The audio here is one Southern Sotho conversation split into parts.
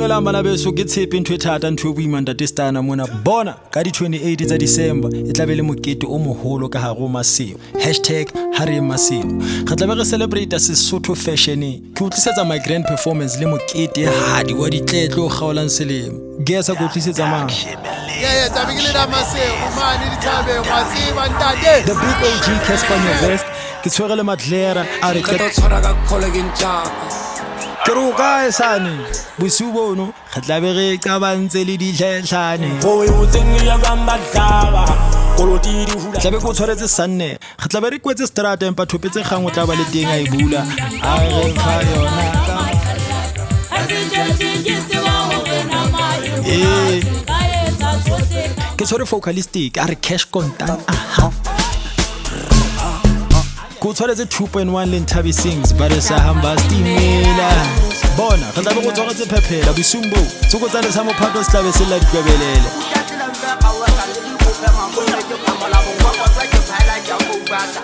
Dumelang bana beso, ke tshepe ntho e thata, ntho e boima, ntate Stana mona. Bona ka di 28 tsa December e tla be le mokete o moholo ka hare ho Maseo. #HareyeMaseo. Re tla be re celebrate Sesotho fashion. Ke o tlisetsa my grand performance le mokete hadi wa ditletlo o kgaolang selemo. Gesa ke o tlisetsa mang? Yeah, tlabe ke le da Maseo mane dithabeng, wa tseba, ntate. The big OG Casper Nyovest. Ke tshwere le Madlera a re Qeta ho tshwara ka kholo ke ntjapa. Ke re o kae sane bosiu bono, re tla be re qabantse le ditlhetlhane. Tlabe ke o tshwaretse sanne, re tlabe re kwetse strata, empa thope tse kgang o tla ba le teng a e bula a re fa yona ee. Ke tshwere focalistic a re cash contant, aha, ke o tshwaretse 2.1 le Nthabi Sings ba re sa hamba stimela. Bona re tlabe go tshwaretse phephela bosiung boo, tsokotsane sa mophato se tlabe se lla dikwebelele.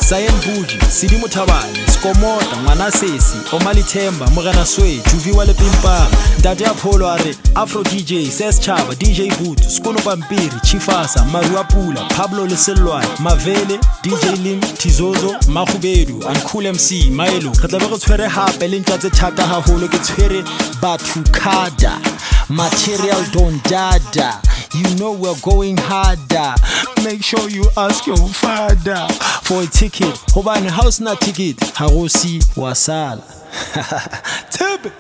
Sayen Buji, Sidi Mothabane, Skomota, Ngwana Sesi, Omali Themba, Morena Swe, Juvi wa Lepimpang, Ntate Apollo a re Afro DJ, Ses Chaba, DJ Boot, Skono Pampiri, Chifasa, Marua Pula, Pablo Lesellwane, Mavele, DJ Lim, Tizozo, Makhubedu, and Cool MC, Milo. Re tla be re tshwere hape le ntja tse thata haholo, ke tshwere Bathukada, Material Don Dada. You know we're going harder. Make sure you ask your father for a ticket. Hobane ha o sena ticket, ha ro si wa sala. Tshepe.